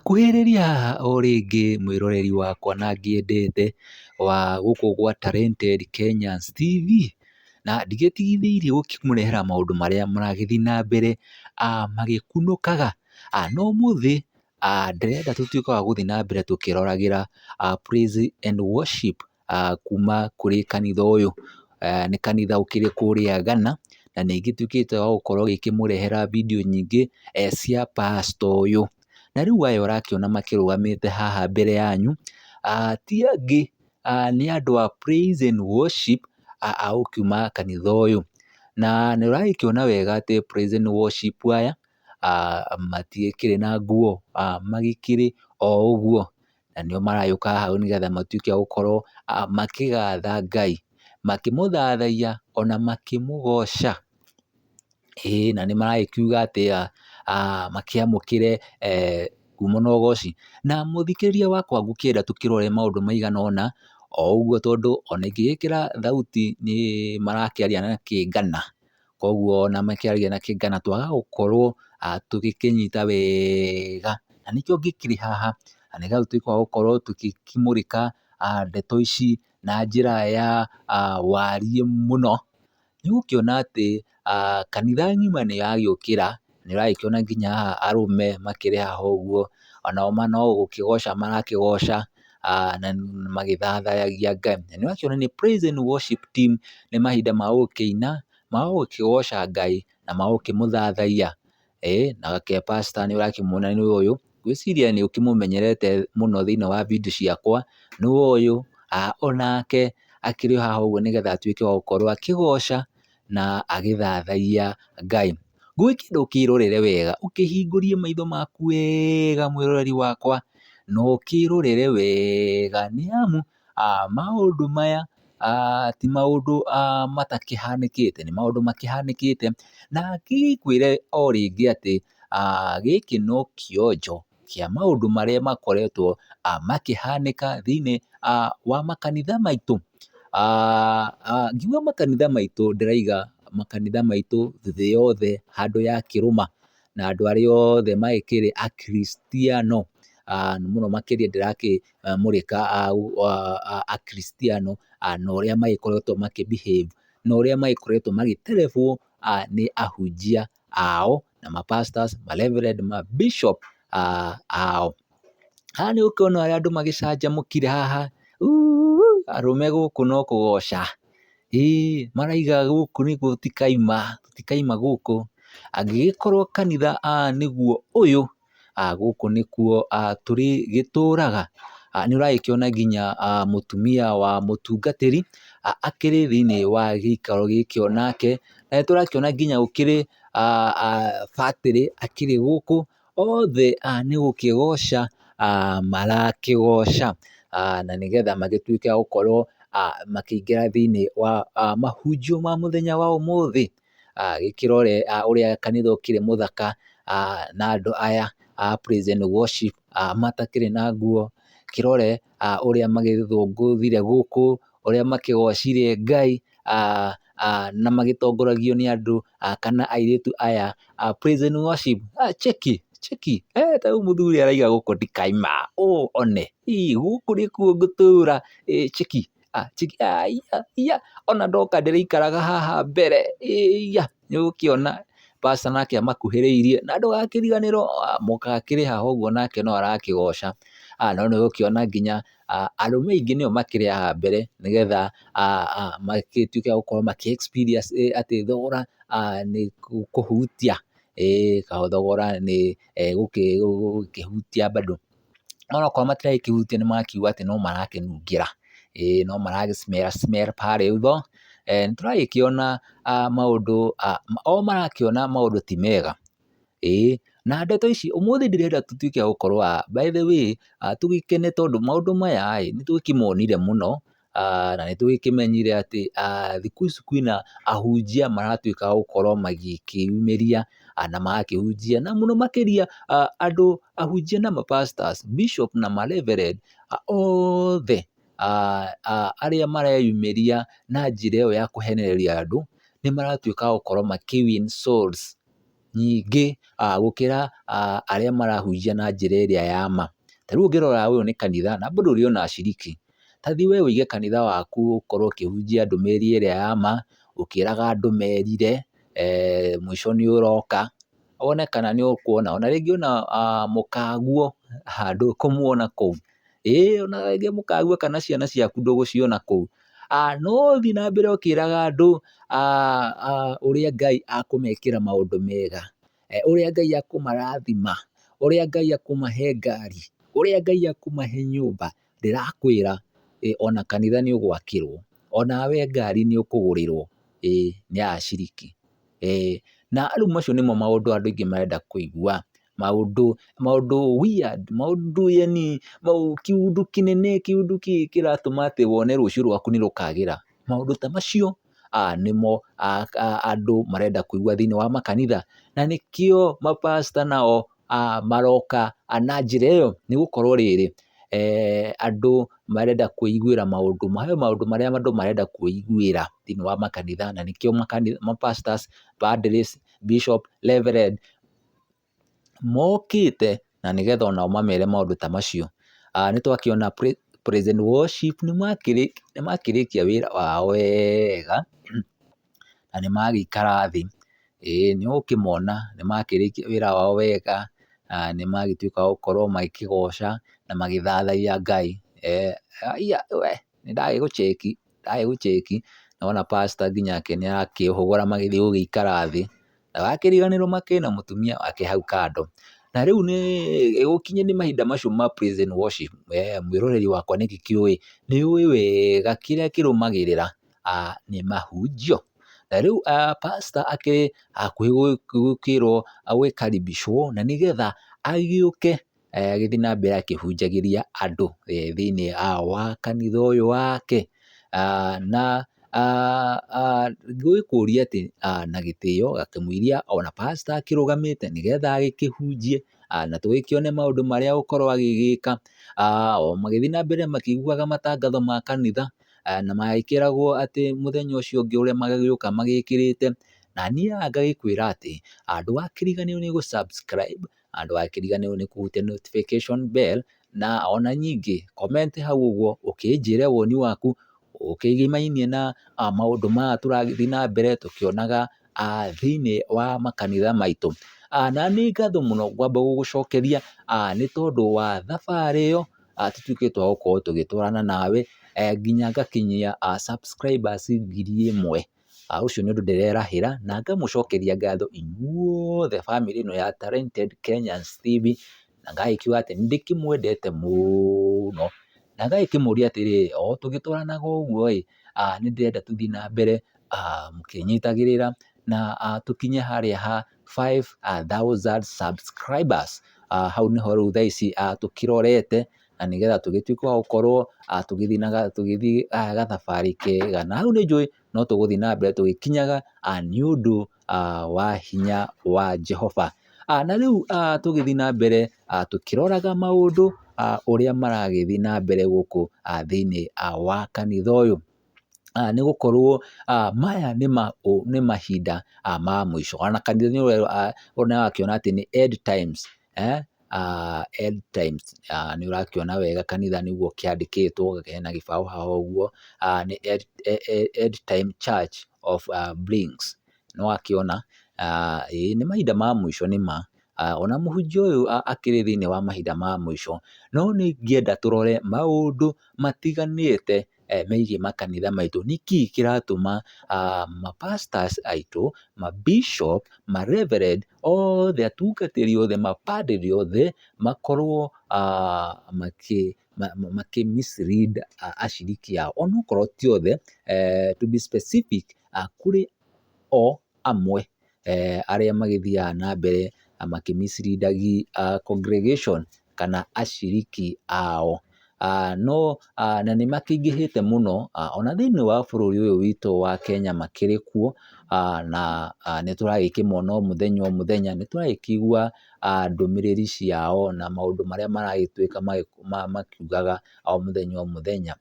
Kuhĩrĩria haha o rĩngĩ mwĩroreri wakwa na ngĩendete wa gũkũ gwa Talented Kenyans TV, na ndigĩtigithĩirie gũkĩmũrehera maũndũ marĩa maragĩthiĩ na mbere magĩkunũkaga. Na ũmũthĩ ndĩrenda tũtuĩke a gũthiĩ na mbere tũkĩroragĩra Praise and Worship kuma kũrĩ kanitha ũyũ. Nĩ kanitha ũkĩrĩ kũrĩa Ghana, na nĩ ngĩtuĩkĩte wa gũkorwo ngĩkĩmũrehera video nyingĩ cia pastor ũyũ. Na rĩu aya ũrakĩona makĩrũgamĩte haha mbere yanyu, ti angĩ nĩ andũ a Praise and Worship a gũkiuma kanitha ũyũ. Na nĩ ũragĩkĩona wega atĩ Praise and Worship aya matiĩkĩrĩ na nguo, magĩkĩrĩ o ũguo. Na nĩo maragĩũka haha nĩgetha matuĩke a gũkorwo makĩgatha Ngai, makĩmũthathaiya ona makĩmũgoca. Ĩĩ na nĩ maragĩkiuga atĩ makĩamũkĩre ngumo na ũgoci. Na mũthikĩrĩria wakwa ngũkĩenda tũkĩrore maũndũ maigana ũna, o ũguo tondũ ona ingĩgĩkĩra thauti nĩ marakĩaria na kĩngana, koguo ona makĩaria na kĩngana twaga gũkorwo tũgĩkĩnyita wega, na nĩkĩo ngĩkĩrĩ haha, na nĩgetha tũtuĩke a gũkorwo tũgĩkĩmũrĩka ndeto ici na njĩra ya wariĩ mũno. Nĩ ũgũkĩona atĩ kanitha ng'ima nĩ yagĩũkĩra, nĩ ũragĩkĩona nginya haha arũme makĩrĩ haha ũguo, onao no gũkĩgoca marakĩgoca na magĩthathayagia Ngai. Na nĩ ũrakĩona nĩ Praise and Worship Team, nĩ mahinda ma gũkĩina, ma gũkĩgoca Ngai na ma gũkĩmũthathaiya. Ĩĩ nake pastor nĩ ũrakĩmuona nĩwe ũyũ, ngwĩciria nĩ ũkĩmũmenyerete mũno thĩinĩ wa video ciakwa, nĩwe ũyũ, onake akĩrĩ o haha ũguo nĩgetha atuĩke wa gũkorwo akĩgoca na agĩthathaiya Ngai. Ngũgĩkĩenda ũkĩrorere wega, ũkĩhingũrie maitho maku wega mwĩroreri wakwa, na ũkĩrorere wega nĩ amu maũndũ maya ti maũndũ matakĩhanĩkĩte, nĩ maũndũ makĩhanĩkĩte. Na ngĩkwĩre o rĩngĩ atĩ gĩkĩ no kĩonjo kĩa maũndũ marĩa makoretwo makĩhanĩka thĩinĩ wa makanitha maitũ. Ngiuga makanitha maitũ ndĩraiga makanitha maitũ thĩ yothe handũ yakĩrũma, na andũ arĩa othe magĩkĩrĩ akristiano, mũno makĩria ndĩrakĩmũrĩka akristiano na ũrĩa magĩkoretwo makĩ behave na ũrĩa magĩkoretwo magĩterebwo nĩ ahunjia ao na ma pastors, ma reverend, ma bishop ao. Haha nĩ ũkuona ũrĩa andũ magĩcanjamũkire haha, arũme gũkũ no kũgoca, ĩĩ maraiga gũkũ nĩkuo tũtikaima, tũtikaima gũkũ. Angĩgĩkorwo kanitha nĩguo ũyũ, gũkũ nĩkuo tũrĩgĩtũraga. Nĩ ũragĩkĩona nginya mũtumia wa mũtungatĩri akĩrĩ thĩiniĩ wa gĩikaro gĩkĩ onake, na nĩ tũrakĩona nginya gũkĩrĩ batĩrĩ akĩrĩ gũkũ, othe nĩ gũkĩgoca marakĩgoca, na nĩgetha magĩtuĩke a gũkorwo makĩingĩra thĩiniĩ wa mahunjio ma mũthenya wa ũmũthĩ. Gĩkĩrore ũrĩa kanitha ũkĩrĩ mũthaka na andũ aya a Praise and Worship matakĩrĩ na nguo, kĩrore ũrĩa magĩthũngũthire gũkũ, ũrĩa makĩgocire Ngai na magĩtongoragio nĩ andũ kana airĩtu aya a Praise and Worship. Cheki cheki, ta rĩu mũthuri arauga gũkũ ndikaima, ũũ one, gũkũ nĩkuo ngũtũra, cheki cheki, aya, ona ndoka ndĩrĩikaraga haha mbere, ĩya, nĩ ũgũkĩona pastor nake amakuhĩrĩirie, na ndũgakĩriganĩrwo mũka akĩrĩ haha ũguo nake no arakĩgoca. No nĩ ũgũkĩona nginya arũme aingĩ nĩo makĩrĩ haha mbere nĩgetha magĩtuĩke a gũkorwo makĩ experience atĩ thogora nĩ kũhutia, ĩĩ thogora nĩ gũkĩhutia bado. Onokorwo matiragĩkĩhutia nĩ marakiuga atĩ no marakĩnungĩra, ĩĩ no maragĩ smell smell pale ũguo. Nĩ tũragĩkĩona maũndũ, o marakĩona maũndũ ti mega, ĩĩ. Na ndeto ici ũmũthĩ ndĩrenda tũtuĩke a gũkorwo by the way tũgĩkene tondũ maũndũ maya ĩ nĩ tũkĩmonire mũno, na nĩ tũgĩkĩmenyire atĩ thikũ ici kwĩna ahunjia maratuĩka a gũkorwo magĩkĩyumĩria na magakĩhunjia, na mũno makĩria andũ ahunjia na ma pastors, bishop na ma reverend othe arĩa mareyumĩria na njĩra ĩyo ya kũhenereria andũ, nĩ maratuĩka a gũkorwo makĩ win souls. nyingĩ gũkĩra arĩa marahunjia na njĩra ĩrĩa ya ma. Ta rĩu ũngĩrora ũyũ nĩ kanitha na bado ũrĩ ona aciriki. Ta thiĩ we ũige kanitha waku ũkorwo ũkĩhunjia ndũmĩrĩri ĩrĩa ya ma, ũkĩraga andũ merire, mũico nĩ ũroka, wone kana nĩ ũkuona, ona rĩngĩ ona mũkaguo ndũkũmuona kũu. Ĩĩ ona rĩngĩ mũkaguo kana ciana ciaku ndũgũciona kũu. No thiĩ na mbere ũkĩraga andũ ũrĩa Ngai akũmekĩra maũndũ mega, ũrĩa Ngai akũmarathima, ũrĩa Ngai akũmahe ngari, ũrĩa Ngai akũmahe nyũmba, ndĩrakwĩra ona kanitha nĩ ũgwakĩrwo, onawe ngari nĩ ũkũgũrĩrwo, ĩĩ nĩ aciriki. Na rĩu macio nĩmo maũndũ andũ aingĩ marenda kũigua, maũndũ maũndũ weird, maũndũ yaani kĩũndũ kĩnene kĩũndũ kĩratũma atĩ wone rũciũ rwaku nĩ rũkagĩra, maũndũ ta macio nĩmo andũ marenda kũigua thĩiniĩ wa makanitha, na nĩkĩo ma pastor nao maroka na njĩra ĩyo, nĩ gũkorwo rĩrĩ, andũ marenda kwĩiguĩra maũndũ, he maũndũ marĩa andũ marenda kwĩiguĩra thĩiniĩ wa makanitha, na nĩkĩo ma pastors, padres, bishop, reverend mokĩte na nĩgetha onao mamere maũndũ ta macio. Nĩ twakĩona praise and worship nĩ makĩrĩkia wĩra wao wega, na nĩ magĩikara thĩ, ĩĩ nĩ ũgũkĩmona nĩ makĩrĩkia wĩra wao wega, na nĩ magĩtuĩka a gũkorwo magĩkĩgoca na magĩthathaiya Ngai. Haiya we nĩ ndagĩgũcheki, ndagĩgũcheki, nĩwona pastor nginyake nĩ arakĩhũgũra magĩthiĩ gũgĩikara thĩ, ndagakĩriganĩrwo makĩrĩ na mũtumia wake hau kando. Na rĩu nĩ gũkinye nĩ mahinda macio ma praise and worship, mwĩroreri wakwa nĩ ngĩkĩũĩ, nĩ ũĩ wega kĩrĩa kĩrũmagĩrĩra nĩ mahunjio. Na rĩu pastor akĩrĩ hakuhĩ gũkĩrwo gũgĩkaribishwo na nĩgetha agĩũke agĩthiĩ na mbere akĩhunjagĩria andũ thĩiniĩ wa kanitha ũyũ wake. Na ngũgĩkũria atĩ na gĩtĩo gakĩmũiria ona pastor akĩrũgamĩte nĩgetha agĩkĩhunjie na tũgĩkĩone maũndũ marĩa egũkorwo agĩgĩka. O magĩthiĩ na mbere makĩiguaga matangatho ma kanitha na magĩkĩragwo atĩ mũthenya ũcio ũngĩ ũrĩa magĩũka magĩkĩrĩte. Na niĩ haha ngagĩkwĩra atĩ ndũgakĩriganĩrwo nĩ gũ subscribe na ndũgakĩriganĩrwo nĩ kũhutia notification bell, na ona ningĩ comment hau ũguo ũkĩnjĩre woni waku ũkĩgimainie na maũndũ maya tũragĩthiĩ na mbere tũkĩonaga thĩiniĩ wa makanitha maitũ. Na nĩ ngatho mũno ngwamba gũgũcokeria nĩ tondũ wa thabarĩ ĩyo tũtuĩkĩte a gũkorwo tũgĩtwarana nawe nginya ngakinyia subscribers 1,000. Ũcio nĩ ũndũ ndĩrerahĩra na ngamũcokeria ngatho inyuothe bamĩrĩ ĩno ya Talented Kenyans TV, na ngagĩkiuga atĩ nĩ ndĩkĩmwendete mũno, na ngagĩkĩmũria atĩrĩrĩ, o tũgĩtwaranaga ũguo ĩ, nĩ ndĩrenda tũthiĩ na mbere mũkĩnyitagĩrĩra na tũkinye harĩa ha 5,000 subscribers, hau nĩho rĩu thaa ici tũkĩrorete na nĩgetha tũgĩtuĩke a gũkorwo tũgĩthiĩ na tũgĩthiĩ gathabarĩ kega. Na hau nĩ njũĩ no tũgũthiĩ na mbere tũgĩkinyaga nĩ ũndũ wa hinya wa Jehova. Na rĩu tũgĩthiĩ na mbere tũkĩroraga maũndũ ũrĩa maragĩthiĩ na mbere gũkũ thĩiniĩ wa kanitha ũyũ. Nĩ gũkorwo maya nĩ mahinda ma mũico. Ona kanitha nĩ ũrakĩona atĩ nĩ end times, end times, nĩ ũrakĩona wega kanitha nĩguo ũkĩandĩkĩtwo, hena gĩbaũ haha ũguo, nĩ end time church of Blinks, nĩ wakĩona. Ĩĩ nĩ mahinda ma mũico nĩ ma, ona mũhunjia ũyũ akĩrĩ thĩiniĩ wa mahinda ma mũico, no nĩ ingĩenda tũrore maũndũ matiganĩte megiĩ makanitha maitũ. Nĩkĩ kĩratũma ma pastors aitũ, ma bishop, ma reverend othe, atungatĩri othe, mapadri othe makorwo makĩ mislead aciriki ao, onokorwo ti othe, to be specific, kũrĩ o amwe arĩa magĩthiaga na mbere makĩ mislead congregation kana aciriki ao. No na nĩ makĩingĩhĩte mũno ona thĩiniĩ wa bũrũri ũyũ witũ wa Kenya makĩrĩ kuo, na nĩ tũragĩkĩmona o mũthenya o mũthenya, nĩ tũragĩkĩigua ndũmĩrĩri ciao na maũndũ marĩa maragĩtuĩka makiugaga o mũthenya o mũthenya.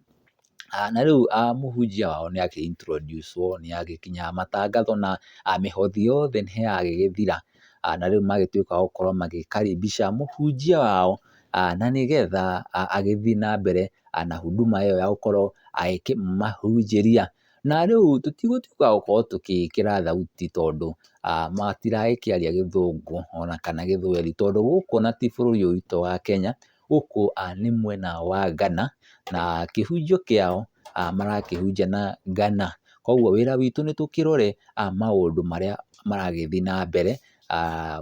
Na rĩu mũhunjia wao nĩ akĩ introduce wo, nĩ agĩkinya matangatho na mĩhothi yothe nĩ yagĩgĩthira. Na rĩu magĩtuĩka a gũkorwo magĩkaribisha mũhunjia wao, na nĩgetha agĩthiĩ na mbere na huduma ĩyo ya gũkorwo agĩkĩmahunjĩria. Na rĩu tũtigũtuĩka a gũkorwo tũgĩkĩra thauti tondũ matiragĩkĩaria gĩthũngũ ona kana gĩthweri, tondũ gũkũ ona ti bũrũri ũyũ witũ wa Kenya, gũkũ nĩ mwena wa Ghana, na kĩhunjio kĩao marakĩhunjia na Ghana. Koguo wĩra witũ nĩ tũkĩrore maũndũ marĩa maragĩthiĩ na mbere,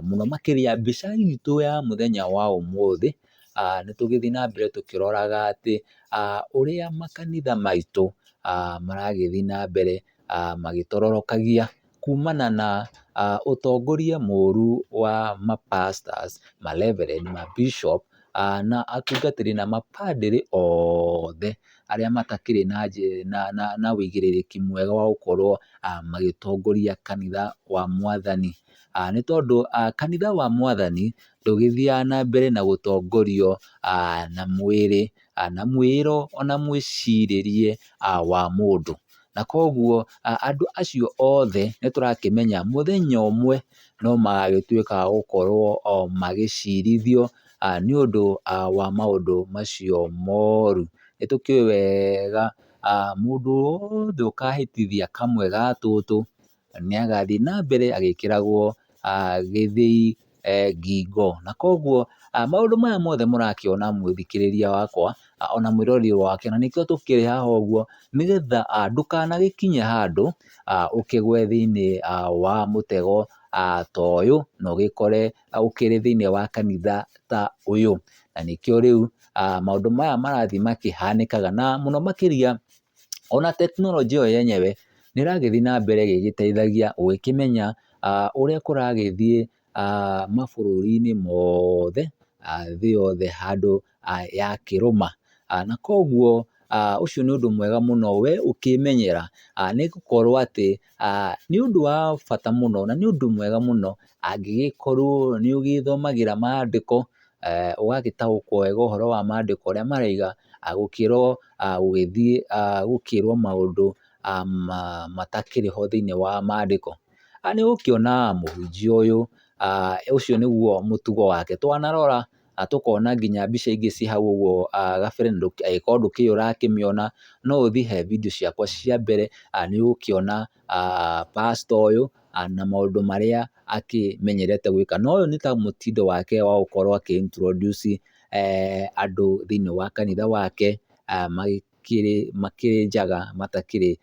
mũno makĩria mbica itũ ya mũthenya wa ũmũthĩ, nĩ tũgĩthiĩ na mbere tũkĩroraga atĩ ũrĩa makanitha maitũ maragĩthiĩ na mbere magĩtororokagia kumana na ũtongoria mũru wa ma pastors, ma reverend, ma bishop na atungatĩri na mabandĩrĩ othe arĩa matakĩrĩ na wũigĩrĩrĩki mwega wa gũkorwo magĩtongoria kanitha wa mwathani. Nĩ tondũ kanitha wa mwathani ndũgĩthiaga na mbere na gũtongorio na mwĩrĩ, na mwĩĩro ona mwĩcirĩrie wa mũndũ. Na koguo andũ acio othe nĩ tũrakĩmenya mũthenya ũmwe no magagĩtuĩka a gũkorwo o magĩcirithio nĩ ũndũ wa maũndũ macio moru. Nĩ tũkĩũĩ wega mũndũ wothe ũkahĩtithia kamwe ga tũtũ, nĩ agathiĩ na mbere agĩkĩragwo gĩthĩi ngingo. Na koguo maũndũ maya mothe mũrakĩona mũthikĩrĩria wakwa, ona mwĩroreri wakwa, na nĩkĩo tũkĩrĩ haha ũguo, nĩgetha ndũkanagĩkinye handũ ũkĩgwe thĩiniĩ wa mũtego ta ũyũ, na ũgĩkore ũkĩrĩ thĩiniĩ wa kanitha ta ũyũ. Na nĩkĩo rĩu maũndũ maya marathiĩ makĩhanĩkaga, na mũno makĩria ona tekinoronjĩ ĩyo yenyewe nĩ ĩragĩthiĩ na mbere ĩgĩgĩteithagia gũgĩkĩmenya ũrĩa kũragĩthiĩ mabũrũri-inĩ mothe, thĩ yothe handũ yakĩrũma. Na koguo ũcio nĩ ũndũ mwega mũno we ũkĩmenyera, nĩ gũkorwo atĩ nĩ ũndũ wa bata mũno na nĩ ũndũ mwega mũno angĩgĩkorwo nĩ ũgĩthomagĩra mandĩko, ũgagĩtaũkwo wega ũhoro wa mandĩko ũrĩa maroiga, gũkĩra gũgĩthiĩ gũkĩrwo maũndũ matakĩrĩ ho thĩiniĩ wa mandĩko. Nĩ ũgũkĩona mũhunjia ũyũ, ũcio nĩguo mũtugo wake, twanarora tũkona nginya mbica ingĩ ciĩ hau ũguo gabere angĩkorwo ndũkĩrĩ ũrakĩmĩona, no ũthiĩ he video ciakwa cia mbere, nĩ ũgũkĩona pastor ũyũ na maũndũ marĩa akĩmenyerete gwĩka. Na ũyũ nĩ ta mũtindo wake wa gũkorwo akĩ introduce andũ thĩiniĩ wa kanitha wake, makĩrĩ njaga matakĩrĩ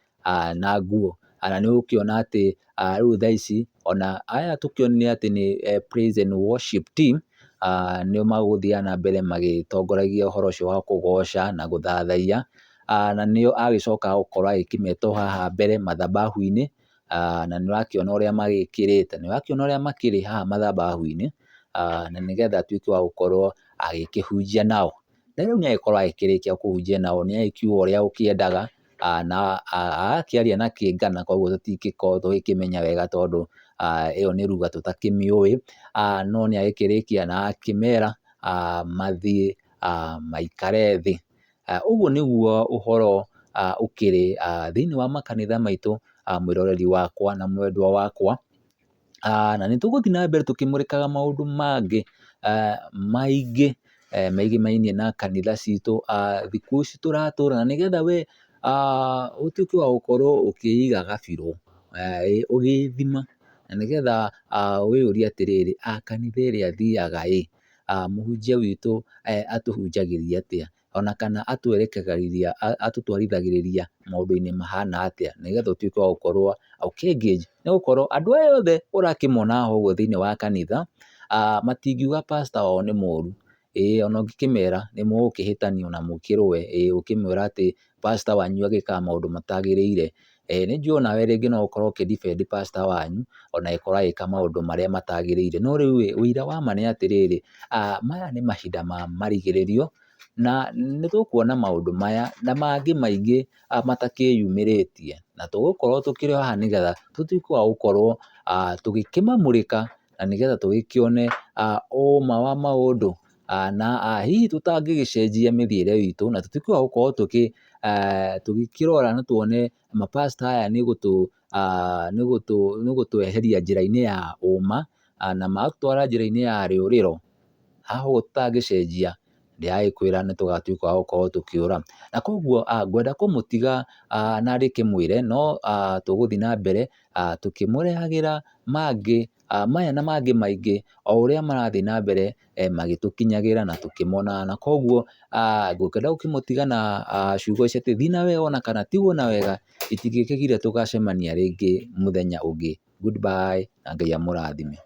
na nguo. Na nĩ ũgũkĩona atĩ rĩu thaa ici ona aya tũkĩonire atĩ nĩ praise and worship team, nĩo magũthiaga na mbere magĩtongoragia ũhoro ũcio wa kũgoca na gũthathaiya, na nĩo agĩcoka gũkorwo agĩkĩmeta o haha mbere madhabahu-inĩ, na nĩ ũrakĩona ũrĩa magĩkĩrĩte, nĩ ũrakĩona ũrĩa makĩrĩ haha madhabahu-inĩ, na nĩgetha atuĩke wa gũkorwo agĩkĩhunjia nao. Na rĩu nĩ agĩkorwo agĩkĩrĩkia kũhunjia nao, nĩ agĩkiuga ũrĩa agũkĩendaga, na agakĩaria na kĩngana, koguo tũtingĩkorwo tũgĩkĩmenya wega tondũ ĩyo nĩ lugha tũtakĩmĩũĩ, no nĩ agĩkĩrĩkia na akĩmera mathiĩ maikare thĩ. Ũguo nĩguo ũhoro ũkĩrĩ thĩiniĩ wa makanitha maitũ, mwĩroreri wakwa na mwendwa wakwa. Na nĩ tũgũthiĩ na mbere tũkĩmũrĩkaga maũndũ mangĩ maingĩ megemainie na kanitha citũ thikũ ici tũratũra, na nĩgetha we ũtuĩke wa gũkorwo ũkĩiga gabirũ, ũgĩthima, na nĩgetha wĩyũrie atĩrĩrĩ, kanitha ĩrĩa thiaga ĩ, mũhunjia witũ atũhunjagĩria atĩa, ona kana atwerekagĩria, atũtwarithagĩrĩria maũndũ-inĩ mahana atĩa, nĩgetha ũtuĩke wa gũkorwo ũkĩ engage, nĩ gũkorwo andũ aya othe ũrakĩmona haha ũguo thĩiniĩ wa kanitha, matingiuga pastor wao nĩ mũru, ĩĩ ona ũngĩkĩmera nĩ mũgũkĩhĩtania ona mũkĩrũe, ĩĩ ũkĩmwĩra atĩ pastor wanyu agĩkaga maũndũ matagĩrĩire. Nĩ njũĩ onawe rĩngĩ no ũkorwo ũkĩ defend pastor wanyu ona angĩkorwo agĩka maũndũ marĩa matagĩrĩire. No rĩu ĩ, ũira wa ma nĩ atĩrĩrĩ, maya nĩ mahinda ma marigĩrĩrio, na nĩ tũkuona maũndũ maya na mangĩ maingĩ matakĩyumĩrĩtie. Na tũgũkorwo tũkĩrĩ o haha nĩgetha tũtuĩke a gũkorwo tũgĩkĩmamũrĩka na nĩgetha tũgĩkĩone ũma wa maũndũ, na hihi tũtangĩgĩcenjia mĩthiĩre itũ na tũtuĩke a gũkorwo tũgĩkĩrora na tuone ma pastor aya nĩ gũtweheria njĩra-inĩ ya ũma. na matũtwara njĩra-inĩ ya rĩũrĩro, haha ũguo tũtangĩcenjia, ndĩragĩkwĩra nĩ tũgatuĩka a gũkorwo tũkĩũra. Na koguo ngwenda kũmũtiga na ndĩkĩmwĩre no tũgũthiĩ na mbere tũkĩmũrehagĩra mangĩ maya na mangĩ maingĩ o ũrĩa marathiĩ na mbere magĩtũkinyagĩra na tũkĩmonaga. Na koguo ngũkĩenda gũkĩmũtiga na ciugo ici atĩ thiĩ na wega ona kana tigwo na wega, itingĩkĩgiria tũgacemania rĩngĩ mũthenya ũngĩ. Goodbye na Ngai amũrathime.